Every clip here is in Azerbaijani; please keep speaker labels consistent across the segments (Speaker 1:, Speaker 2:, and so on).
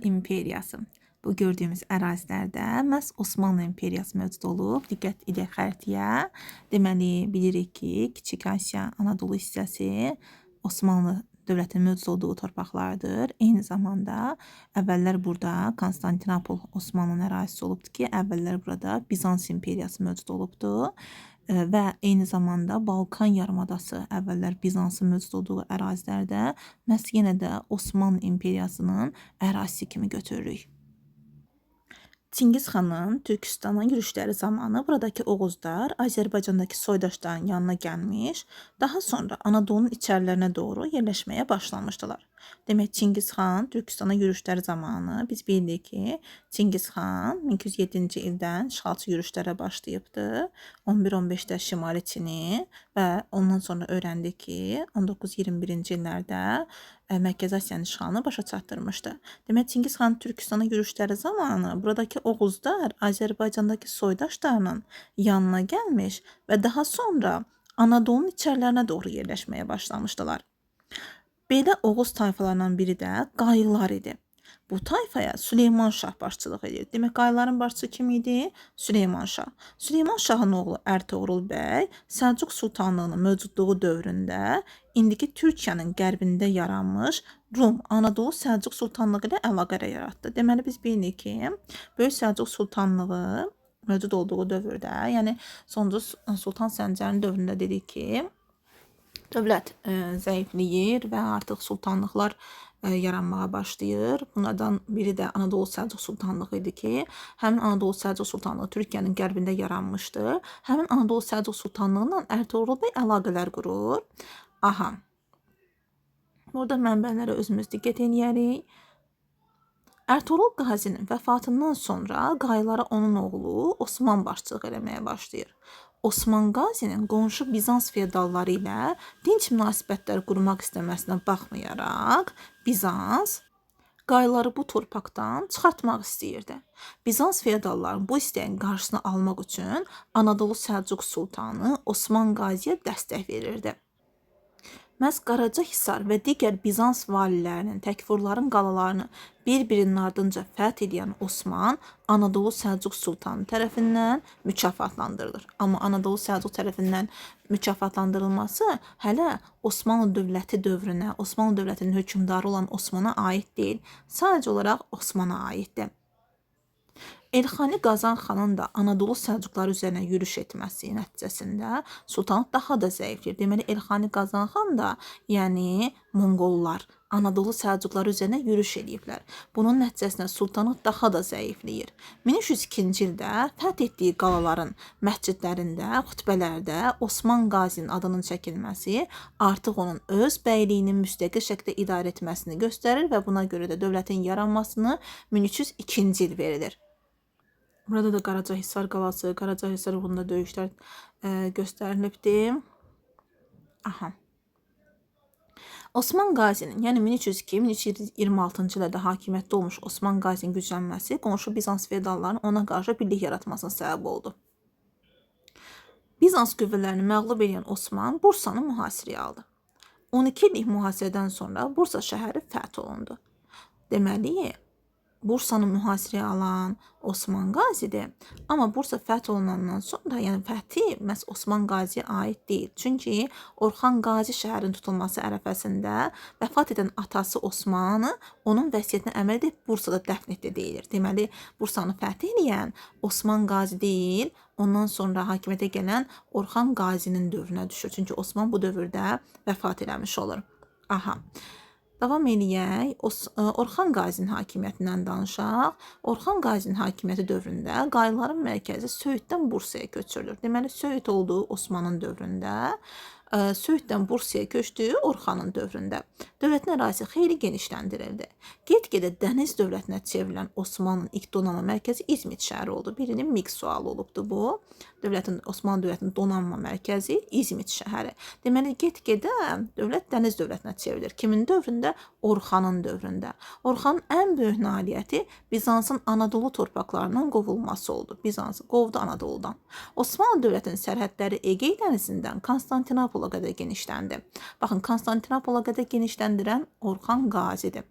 Speaker 1: İmperiyası. Bu gördüyümüz ərazilərdə məhz Osmanlı İmperiyası mövcud olub. Diqqət edək xəritəyə. Deməli, bilirik ki, Kiçik Asiya, Anadolu hissəsi Osmanlı dövlətinin mövcud olduğu torpaqlardır. Eyni zamanda əvvəllər burada Konstantinopol Osmanlının ərazisi olubdur ki, əvvəllər burada Bizans İmperiyası mövcud olubdu. Və eyni zamanda Balkan yarımadası əvvəllər Bizansın mövcud olduğu ərazilərdə məhz yenə də Osmanlı İmperiyasının ərazisi kimi götürürük. Çingiz xanın Türkistana yürüşləri zamanı buradakı Oğuzlar Azərbaycandakı soydaşlarının yanına gəlmiş, daha sonra Anadolunun içərilərinə doğru yerləşməyə başlamışdılar. Demək, Çingiz xan Türkistana yürüşləri zamanı biz bilirik ki, Çingiz xan 1207-ci ildən işğalçı yürüşlərə başlayıbdı. 11-15-də Şimali Çini və ondan sonra öyrəndik ki, 19-21-ci illərdə Mərkəzi Asiyanın işğalını başa çatdırmışdı. Demək, Çingiz xan Türkistana yürüşləri zamanı buradakı Oğuzlar Azərbaycandakı soydaşlarının yanına gəlmiş və daha sonra Anadolunun içərilərinə doğru yerləşməyə başlamışdılar. Belə Oğuz tayfalarından biri də Qayılar idi. Bu tayfaya Süleyman Şah başçılıq edirdi. Demək, Qayıların başçısı kim idi? Süleyman Şah. Süleyman Şahın oğlu Ərtuğrul bəy Səlcuq Sultanlığının mövcudluğu dövründə indiki Türkiyənin qərbində yaranmış Rum Anadolu Səlcuq Sultanlığı ilə əlaqə yaratdı. Deməli, biz bilirik ki, Böyük Səlcuq Sultanlığı mövcud olduğu dövrdə, yəni sonuncu Sultan Səncərin dövründə dedik ki, dövlət zəifləyir və artıq sultanlıqlar yaranmağa başlayır. Bunlardan biri də Anadolu Səlcuq Sultanlığı idi ki, həmin Anadolu Səlcuq Sultanlığı Türkiyənin qərbində yaranmışdı. Həmin Anadolu Səlcuq Sultanlığı ilə Ərtuğrul bəy əlaqələr qurur. Aha. Burada mənbələrə özümüz diqqət eləyərik. Ərtuğrul Qazinin vəfatından sonra Qayılara onun oğlu Osman başçılıq eləməyə başlayır. Osman Qazinin qonşu Bizans feodalları ilə dinc münasibətlər qurmaq istəməsinə baxmayaraq, Bizans Qayıları bu torpaqdan çıxartmaq istəyirdi. Bizans feodallarının bu istəyin qarşısını almaq üçün Anadolu Səlcuq sultanı Osman Qaziyə dəstək verirdi. Məhz Qaracahisar və digər Bizans valilərinin, təkfurların qalalarını bir-birinin ardınca fəth edən Osman Anadolu Səlcuq sultanı tərəfindən mükafatlandırılır. Amma Anadolu Səlcuq tərəfindən mükafatlandırılması hələ Osmanlı dövləti dövrünə, Osmanlı dövlətinin hökmdarı olan Osmana aid deyil, sadəcə olaraq Osmana aiddir. Elxani Qazan xanın da Anadolu Səlcuqları üzərinə yürüş etməsi nəticəsində sultanlıq daha da zəifləyir. Deməli, Elxani Qazan xan da, yəni Monqollar Anadolu Səlcuqları üzərinə yürüş eləyiblər. Bunun nəticəsində sultanlıq daha da zəifləyir. 1302-ci ildə fəth etdiyi qalaların məscidlərində, xütbələrdə Osman Qazinin adının çəkilməsi artıq onun öz bəyliyini müstəqil şəkildə idarə etməsini göstərir və buna görə də dövlətin yaranmasını 1302-ci il verilir. Burada da Qaracahisar qalası, Qaracahisar uğrunda döyüşlər göstərilibdir. Aha. Osman Qazinin, yəni 1302-1326-cı illərdə hakimiyyətdə olmuş Osman Qazinin güclənməsi qonşu Bizans feodallarının ona qarşı birlik yaratmasına səbəb oldu. Bizans qüvvələrini məğlub edən Osman Bursanı mühasirəyə aldı. 12 illik mühasirədən sonra Bursa şəhəri fəth olundu. Deməli, Bursanı mühasirəyə alan Osman Qazidir. Amma Bursa fəth olunandan sonra, yəni fəthi məhz Osman Qaziyə aid deyil. Çünki Orxan Qazi şəhərin tutulması ərəfəsində vəfat edən atası Osmanı onun vəsiyyətinə əməl edib Bursada dəfn etdi deyilir. Deməli, Bursanı fəth eləyən Osman Qazi deyil, ondan sonra hakimiyyətə gələn Orxan Qazinin dövrünə düşür. Çünki Osman bu dövrdə vəfat eləmiş olur. Aha. Davam eləyək. Orxan Qazinin hakimiyyətindən danışaq. Orxan Qazinin hakimiyyəti dövründə Qayıların mərkəzi Söyüddən Bursaya köçürülür. Deməli, Söyüd oldu Osmanın dövründə. Söyüddən Bursaya köçdü Orxanın dövründə. Dövlətin ərazisi xeyli genişləndirildi. Get-gedə dəniz dövlətinə çevrilən Osmanlının ilk donanma mərkəzi İzmit şəhəri oldu. Birinin mix sualı olubdu bu. Osmanlı dövlətinin donanma mərkəzi İzmit şəhəri. Deməli, get-gedə dövlət dəniz dövlətinə çevrilir. Kimin dövründə? Orxanın dövründə. Orxanın ən böyük nailiyyəti Bizansın Anadolu torpaqlarından qovulması oldu. Bizansı qovdu Anadoludan. Osmanlı dövlətinin sərhədləri Egey dənizindən Konstantinopol Konstantinopola qədər genişləndi. Baxın, Konstantinopola qədər genişləndirən Orxan Qazidir.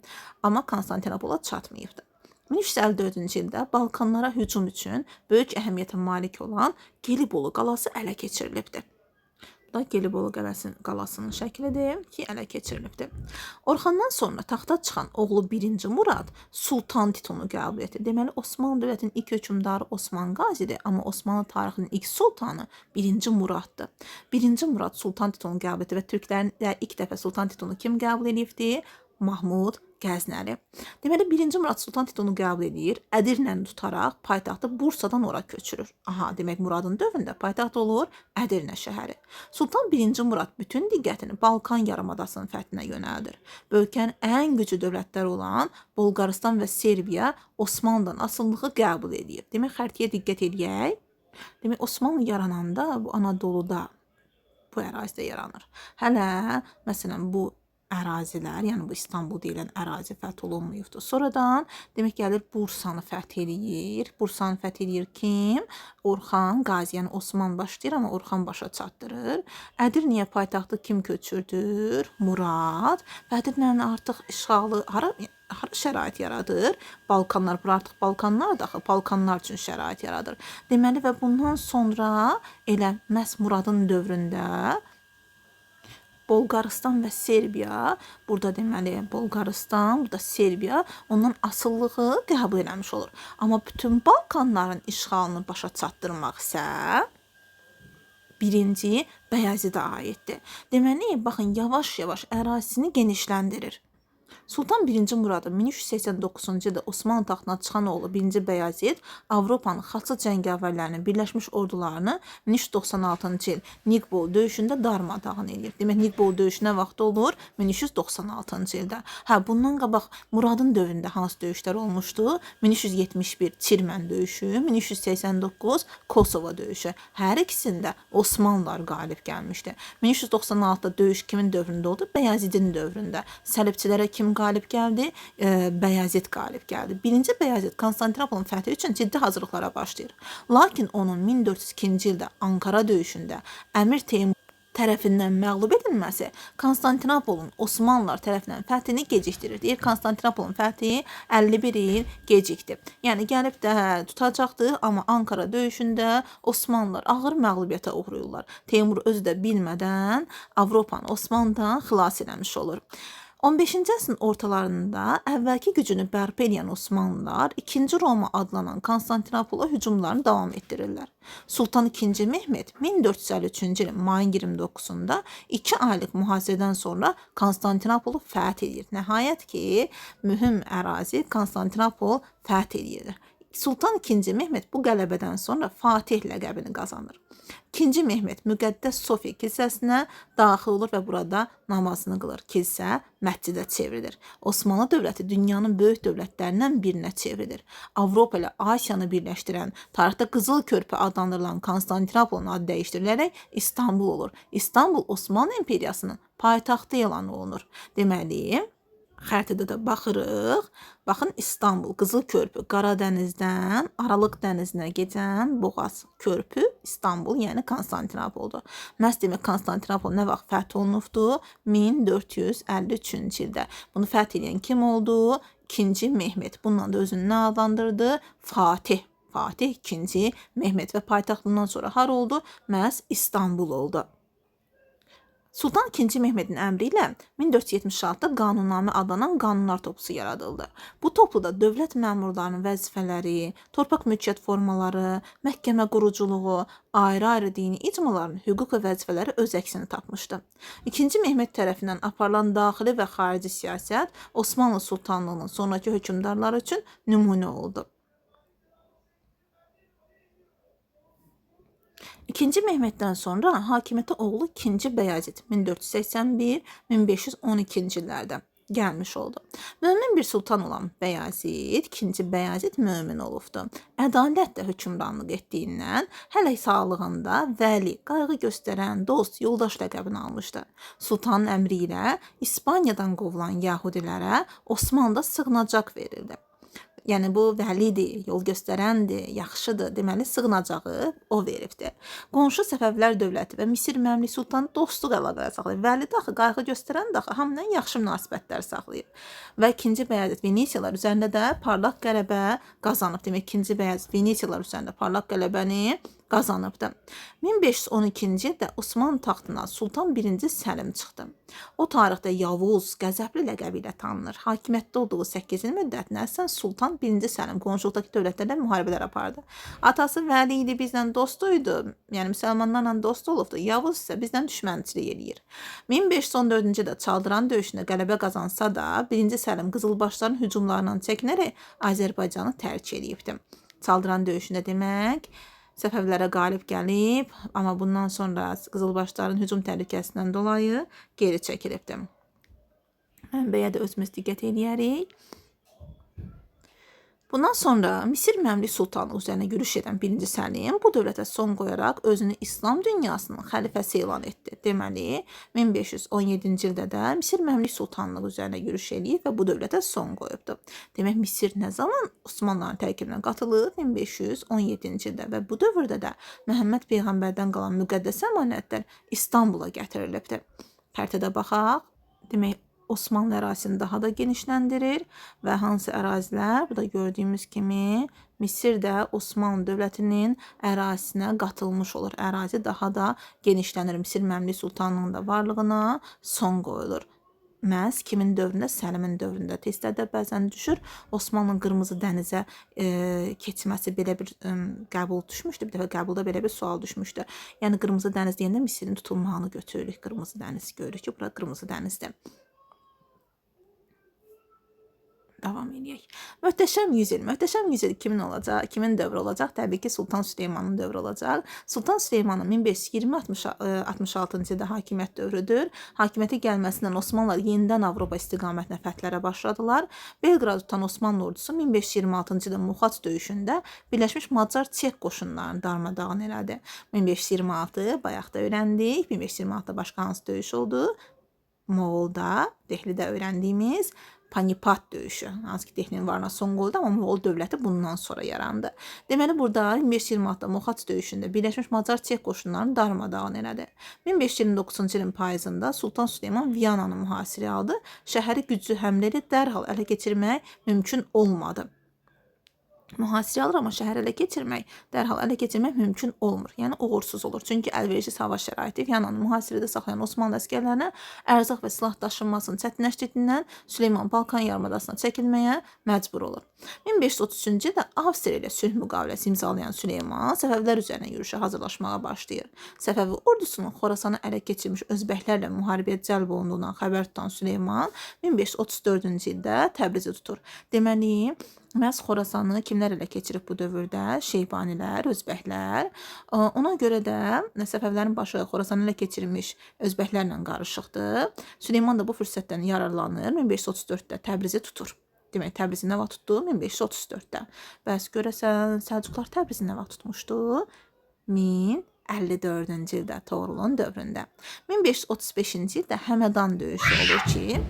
Speaker 1: Amma Konstantinopola çatmayıbdı. 1354-cü ildə Balkanlara hücum üçün böyük əhəmiyyətə malik olan Gelibolu qalası ələ keçirilibdir. Bu da Gelibolu qalasının şəklidir ki, ələ keçirilibdir. Orxandan sonra taxta çıxan oğlu 1-ci Murad Sultan titulunu qəbul etdi. Deməli, Osmanlı dövlətinin ilk hökmdarı Osman Qazidir, amma Osmanlı tarixinin ilk sultanı 1-ci Muraddır. 1-ci Murad Sultan titulunu qəbul etdi və türklərin ilk dəfə Sultan titulunu kim qəbul edibdi? Mahmud Qəznəli. Deməli, 1-ci Murad Sultan titulunu qəbul edir, Ədirnəni tutaraq paytaxtı Bursadan ora köçürür. Aha, demək Muradın dövründə paytaxt olur Ədirnə şəhəri. Sultan 1-ci Murad bütün diqqətini Balkan yarımadasının fəthinə yönəldir. Bölgənin ən güclü dövlətləri olan Bolqarıstan və Serbiya Osmanlıdan asılılığı qəbul edir. Demək, xəritəyə diqqət eləyək. Demək, Osmanlı yarananda bu Anadoluda, bu ərazidə yaranır. Hələ, məsələn, bu ərazilər, yəni bu İstanbul deyilən ərazi fəth olunmayıbdır. Sonradan demək gəlir Bursanı fəth eləyir. Bursanı fəth eləyir kim? Orxan Qazi, yəni Osman başlayır, amma Orxan başa çatdırır. Ədirniyə paytaxtı kim köçürdür? Murad. Və Ədirnənin artıq işğalı hara şərait yaradır? Balkanlar, bura artıq Balkanlar da axı, Balkanlar üçün şərait yaradır. Deməli və bundan sonra elə məhz Muradın dövründə Bolqarıstan və Serbiya, burada deməli Bolqarıstan, burada Serbiya ondan asılılığı qəbul eləmiş olur. Amma bütün Balkanların işğalını başa çatdırmaq isə 1-ci Bəyazidə aiddir. Deməli, baxın, yavaş-yavaş ərazisini genişləndirir. Sultan 1-ci Muradın 1389-cu ildə Osmanlı taxtına çıxan oğlu 1-ci Bəyazid Avropanın xaçlı cəngavərlərinin birləşmiş ordularını 1396-cı il Niqbol döyüşündə darmadağın eləyir. Demək, Niqbol döyüşü nə vaxt olur? 1396-cı ildə. Hə, bundan qabaq Muradın dövründə hansı döyüşlər olmuşdu? 1371 Çirmən döyüşü, 1389 Kosovo döyüşü. Hər ikisində Osmanlılar qalib gəlmişdi. 1396-da döyüş kimin dövründə oldu? Bəyazidin dövründə. Səlibçilərə kim qalib gəldi? Bəyazid qalib gəldi. 1-ci Bəyazid Konstantinopolun fəthi üçün ciddi hazırlıqlara başlayır. Lakin onun 1402-ci ildə Ankara döyüşündə Əmir Teymur tərəfindən məğlub edilməsi Konstantinopolun Osmanlılar tərəfindən fəthini gecikdirir. Deyir, Konstantinopolun fəthi 51 il gecikdi. Yəni, gəlib də tutacaqdı, amma Ankara döyüşündə Osmanlılar ağır məğlubiyyətə uğrayırlar. Teymur özü də bilmədən Avropanı Osmanlıdan xilas eləmiş olur. 15-ci əsrin ortalarında əvvəlki gücünü bərpa edən Osmanlılar 2-ci Roma adlanan Konstantinopola hücumlarını davam etdirirlər. Sultan II. Mehmet 1453-cü ilin mayın 29-da 2 aylıq mühasirədən sonra Konstantinopolu fəth edir. Nəhayət ki, mühüm ərazi Konstantinopol fəth edilir. Sultan II. Mehmet bu qələbədən sonra Fatih ləqəbini qazanır. II. Mehmet Müqəddəs Sofiya kilsəsinə daxil olur və burada namazını qılır. Kilsə məscidə çevrilir. Osmanlı dövləti dünyanın böyük dövlətlərindən birinə çevrilir. Avropa ilə Asiyanı birləşdirən, tarixdə Qızıl Körpü adlandırılan Konstantinopolun adı dəyişdirilərək İstanbul olur. İstanbul Osmanlı İmperiyasının paytaxtı elan olunur. Deməli, xəritədə də baxırıq. Baxın, İstanbul, Qızıl Körpü, Qaradənizdən Aralıq dənizinə gedən Boğaz körpü İstanbul, yəni Konstantinopoldur. Məhz demək, Konstantinopol nə vaxt fəth olunubdu? 1453-cü ildə. Bunu fəth edən kim oldu? 2-ci Mehmet. Bununla da özünü nə adlandırdı? Fatih. Fatih 2-ci Mehmet və paytaxt bundan sonra hara oldu? Məhz İstanbul oldu. Sultan II. Mehmedin əmri ilə 1476-da Qanunnamə adlanan qanunlar toplusu yaradıldı. Bu topluda dövlət məmurlarının vəzifələri, torpaq mülkiyyət formaları, məhkəmə quruculuğu, ayrı-ayrı dini icmaların hüquq və vəzifələri öz əksini tapmışdı. II. Mehmet tərəfindən aparılan daxili və xarici siyasət Osmanlı Sultanlığının sonrakı hökmdarları üçün nümunə oldu. II. Mehmetdən sonra hakimiyyətə oğlu II. Bəyazid 1481-1512-ci illərdə gəlmiş oldu. Mömin bir sultan olan Bəyazid, II. Bəyazid mömin olubdu. Ədalətlə hökmranlıq etdiyindən hələ sağlığında vəli, qayğı göstərən, dost, yoldaş ləqəbini almışdı. Sultanın əmri ilə İspaniyadan qovulan yəhudilərə Osmanlıda sığınacaq verildi. Yəni bu vəlidir, yol göstərəndir, yaxşıdır. Deməli sığınacağı o veribdir. Qonşu Səfəvilər dövləti və Misir Məmlük sultanı dostluq əlaqələri saxlayıb. Vəli də axı qayğı göstərən də axı hamı ilə yaxşı münasibətlər saxlayıb. Və 2-ci Bəyazıt Venesiyalar üzərində də parlaq qələbə qazanıb. Demək 2-ci Bəyazıt Venesiyalar üzərində parlaq qələbəni qazanıbdı. 1512-ci ildə Osmanlı taxtına Sultan 1-ci Səlim çıxdı. O tarixdə Yavuz Qəzəbli ləqəbi ilə tanınır. Hakimiyyətdə olduğu 8 il müddətində əslən Sultan 1-ci Səlim qonşuluqdakı dövlətlərlə müharibələr apardı. Atası vəli idi, bizlə dost idi. Yəni müsəlmanlarla dost olubdu. Yavuz isə bizlə düşmənçilik eləyir. 1514-cü ildə Çaldıran döyüşündə qələbə qazansa da, 1-ci Səlim qızılbaşların hücumlarından çəkinərək Azərbaycanı tərk eləyibdi. Çaldıran döyüşündə demək Səfəvlərə qalib gəlib, amma bundan sonra qızılbaşların hücum təhlükəsindən dolayı geri çəkilibdi. Mənbəyə də özümüz diqqət eləyərik. Bundan sonra Misir Məmlük sultanlığı üzərinə yürüş edən 1-ci Səlim bu dövlətə son qoyaraq özünü İslam dünyasının xəlifəsi elan etdi. Deməli, 1517-ci ildə də Misir Məmlük sultanlığı üzərinə yürüş eləyib və bu dövlətə son qoyubdu. Demək, Misir nə zaman Osmanlıların tərkibinə qatılıb? 1517-ci ildə və bu dövrdə də Məhəmməd peyğəmbərdən qalan müqəddəs əmanətlər İstanbula gətirilibdi. Xəritədə baxaq. Demək, Osmanlı ərazisini daha da genişləndirir və hansı ərazilər? Burada gördüyümüz kimi Misir də Osmanlı dövlətinin ərazisinə qatılmış olur. Ərazi daha da genişlənir. Misir Məmlük sultanlığının da varlığına son qoyulur. Məhz kimin dövründə? Səlimin dövründə. Testlərdə bəzən düşür. Osmanlı Qırmızı dənizə keçməsi belə bir qəbul düşmüşdü. Bir dəfə qəbulda belə bir sual düşmüşdü. Yəni Qırmızı dəniz deyəndə Misirin tutulmağını götürürük. Qırmızı dəniz görürük ki, bura Qırmızı dənizdir. Davam eləyək. Möhtəşəm yüzyıl. Möhtəşəm yüzyıl kimin olacaq? Kimin dövrü olacaq? Təbii ki, Sultan Süleymanın dövrü olacaq. Sultan Süleymanın 1520-66-cı ildə hakimiyyət dövrüdür. Hakimiyyətə gəlməsindən Osmanlılar yenidən Avropa istiqamətinə fəthlərə başladılar. Belqrad tutan Osmanlı ordusu 1526-cı ildə Muxaç döyüşündə Birləşmiş Macar Çex qoşunlarını darmadağın elədi. 1526 bayaq da öyrəndik. 1526-da başqa hansı döyüş oldu? Moğolda, Dehlidə öyrəndiyimiz Panipat döyüşü. Hansı ki Dehlinin varına son qoyuldu, amma Moğol dövləti bundan sonra yarandı. Deməli burada 1526-da Moxaç döyüşündə Birləşmiş Macar Çex qoşunlarını darmadağın elədi. 1529-cu ilin payızında Sultan Süleyman Viyananı mühasirəyə aldı. Şəhəri güclü həmlə ilə dərhal ələ keçirmək mümkün olmadı. Mühasirə alır, amma şəhəri ələ keçirmək, dərhal ələ keçirmək mümkün olmur. Yəni uğursuz olur. Çünki əlverişsiz hava şəraiti Viyananı mühasirədə saxlayan Osmanlı əsgərlərinə ərzaq və silah daşınmasını çətinləşdirdiyindən Süleyman Balkan yarımadasına çəkilməyə məcbur olur. 1533-cü ildə Avstriya ilə sülh müqaviləsi imzalayan Süleyman Səfəvilər üzərinə yürüşə hazırlaşmağa başlayır. Səfəvi ordusunun Xorasanı ələ keçirmiş özbəklərlə müharibəyə cəlb olunduğundan xəbər tutan Süleyman 1534-cü ildə Təbrizi tutur. Deməli, məhz Xorasanı kimlər ələ keçirib bu dövrdə? Şeybanilər, özbəklər. Ona görə də Səfəvilərin başı Xorasanı ələ keçirmiş özbəklərlə qarışıqdır. Süleyman da bu fürsətdən yararlanır. 1534-də Təbrizi tutur. Demək, Təbrizi nə vaxt tutdu? 1534-də. Bəs görəsən Səlcuqlar Təbrizi nə vaxt tutmuşdu? 1054-cü ildə, Toğrulun dövründə. 1535-ci ildə Həmədan döyüşü olur ki,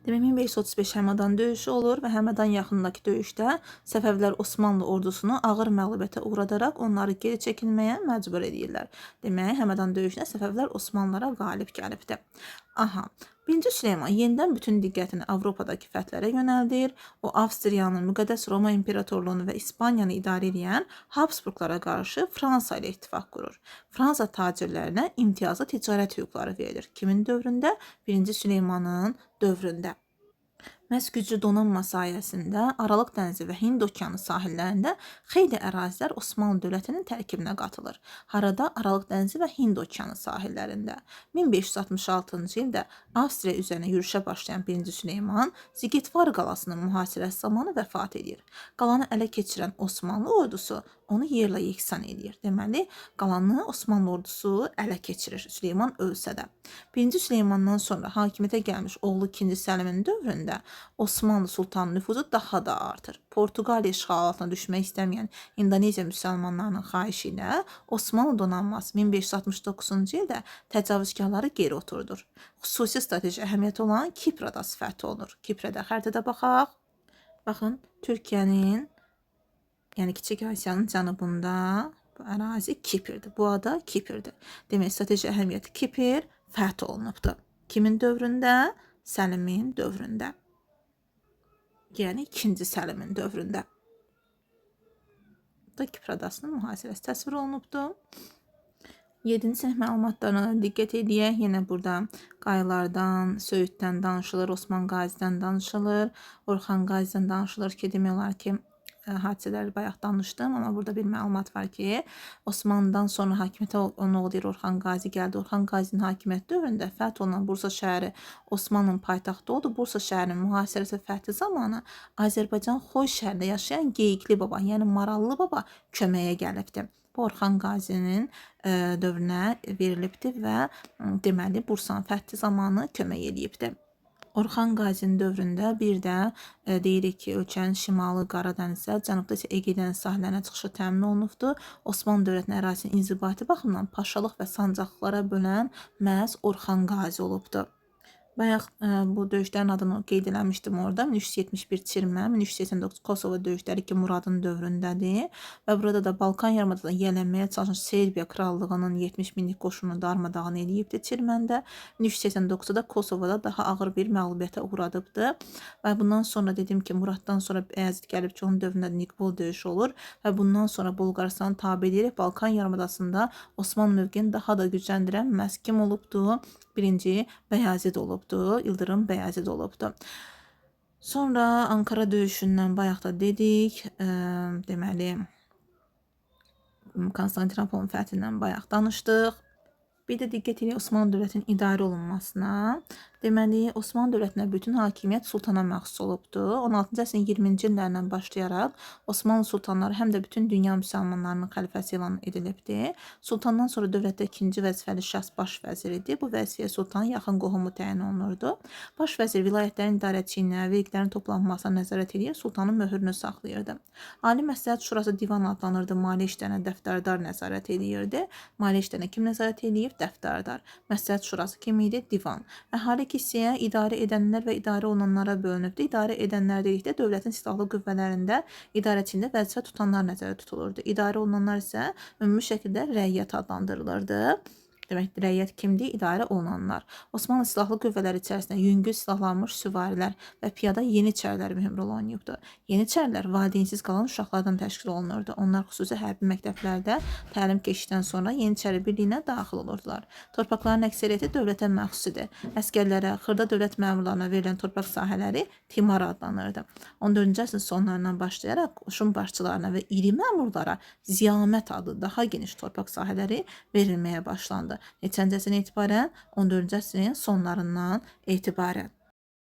Speaker 1: demək 1535 Həmədan döyüşü olur və Həmədan yaxınındakı döyüşdə Səfəvilər Osmanlı ordusunu ağır məğlubiyyətə uğradaraq onları geri çəkilməyə məcbur edirlər. Demək, Həmədan döyüşündə Səfəvilər Osmanlılara qalib gəlibdir. Aha, 1-ci Süleyman yenidən bütün diqqətini Avropadakı fəthlərə yönəldir. O, Avstriyanın, Müqəddəs Roma İmperatorluğunu və İspaniyanı idarə edən Habsburqlara qarşı Fransa ilə ittifaq qurur. Fransa tacirlərinə imtiyazlı ticarət hüquqları verilir. Kimin dövründə? 1-ci Süleymanın dövründə. Məhz güclü donanma sayəsində Aralıq dənizi və Hind okeanı sahillərində xeyli ərazilər Osmanlı dövlətinin tərkibinə qatılır. Harada? Aralıq dənizi və Hind okeanı sahillərində. 1566-cı ildə Avstriya üzərinə yürüşə başlayan 1-ci Süleyman Zigetvar qalasının mühasirəsi zamanı vəfat edir. Qalanı ələ keçirən Osmanlı ordusu onu yerlə yeksan eləyir. Deməli, qalanı Osmanlı ordusu ələ keçirir Süleyman ölsə də. 1-ci Süleymandan sonra hakimiyyətə gəlmiş oğlu 2-ci Səlimin dövründə Osmanlı sultanı nüfuzu daha da artır. Portuqaliya işğalı altına düşmək istəməyən İndoneziya müsəlmanlarının xahişi ilə Osmanlı donanması 1569-cu ildə təcavüzkarları geri oturdur. Xüsusi strateji əhəmiyyəti olan Kipr adası fəth olunur. Kiprə də xəritədə baxaq. Baxın, Türkiyənin, yəni Kiçik Asiyanın cənubunda bu ərazi Kiprdir. Bu ada Kiprdir. Demək, strateji əhəmiyyəti Kipr fəth olunubdur. Kimin dövründə? Səlimin dövründə. Yəni 2-ci Səlimin dövründə. Da Kipr adasının mühasirəsi təsvir olunubdur. 7-ci sinif məlumatlarına diqqət edək. Yenə burada Qaylardan, Söyüddən danışılır, Osman Qazidən danışılır, Orxan Qazidən danışılır ki, demək olar ki, hadisələri bayaq danışdım, amma burada bir məlumat var ki, Osmanlıdan sonra hakimiyyətə onun oğlu deyir Orxan Qazi gəldi. Orxan Qazinin hakimiyyət dövründə fəth olunan Bursa şəhəri Osmanlının paytaxtı oldu. Bursa şəhərinin mühasirəsi fəthi zamanı Azərbaycan Xoy şəhərində yaşayan Geyikli baba, yəni Marallı baba köməyə gəlibdi. Bu Orxan Qazinin dövrünə verilibdi və deməli Bursanın fəthi zamanı kömək eləyibdi. Orxan Qazinin dövründə bir də deyirik ki, ölkənin şimalı Qara dənizə, cənubda isə Ege dəniz sahillərinə çıxışı təmin olunubdu. Osmanlı dövlətinin ərazisinin inzibati baxımından paşalıq və sancaqlara bölən məhz Orxan Qazi olubdu. Bayaq bu döyüşlərin adını qeyd eləmişdim orada. 1371 Çirmə, 1389 Kosovo döyüşləri ki, Muradın dövründədir. Və burada da Balkan yarımadasına yiyələnməyə çalışan Serbiya krallığının 70 minlik qoşunu darmadağın eləyibdi Çirməndə. 1389-da da Kosovoda daha ağır bir məğlubiyyətə uğradıbdı. Və bundan sonra dedim ki, Muraddan sonra Bəyazıt gəlib ki, onun dövründə Nikbol döyüşü olur və bundan sonra Bolqarıstanı tabe edərək Balkan yarımadasında Osmanlı mövqeyini daha da gücləndirən məhz kim olubdu? Birinci Bəyazid olubdu. İldırım Bəyazid olubdu. Sonra Ankara döyüşündən bayaq da dedik. Deməli Konstantinopolun fəthindən bayaq danışdıq. Bir də diqqət edək Osmanlı dövlətinin idarə olunmasına. Deməli, Osmanlı dövlətinə bütün hakimiyyət sultana məxsus olubdu. 16-cı əsrin 20-ci illərindən başlayaraq Osmanlı sultanları həm də bütün dünya müsəlmanlarının xəlifəsi elan edilibdi. Sultandan sonra dövlətdə ikinci vəzifəli şəxs baş vəzir idi. Bu vəzifəyə sultanın yaxın qohumu təyin olunurdu. Baş vəzir vilayətlərin idarəçiliyinə, vergilərin toplanmasına nəzarət edir, sultanın möhrünü saxlayırdı. Ali Məsləhət Şurası divan adlanırdı. Maliyyə işlərinə dəftərdar nəzarət edirdi. Maliyyə işlərinə kim nəzarət eləyib? Dəftərdar. Məsləhət Şurası kim idi? Divan. Əhali hissəyə idarə edənlər və idarə olunanlara bölünübdü. İdarə edənlər dedikdə dövlətin silahlı qüvvələrində idarəçiliyində vəzifə tutanlar nəzərdə tutulurdu. İdarə olunanlar isə ümumi şəkildə rəiyyət adlandırılırdı. Demək, rəiyyət kimdir? İdarə olunanlar. Osmanlı silahlı qüvvələri içərisində yüngül silahlanmış süvarilər və piyada yeniçərilər mühüm rol oynayıbdı. Yeniçərilər valideynsiz qalan uşaqlardan təşkil olunurdu. Onlar xüsusi hərbi məktəblərdə təlim keçdikdən sonra Yeniçəri birliyinə daxil olurdular. Torpaqların əksəriyyəti dövlətə məxsus idi. Əsgərlərə, xırda dövlət məmurlarına verilən torpaq sahələri timar adlanırdı. 14-cü əsrin sonlarından başlayaraq qoşun başçılarına və iri məmurlara ziyamət adlı daha geniş torpaq sahələri verilməyə başlandı. Neçənci əsrdən etibarən? 14-cü əsrin sonlarından etibarən.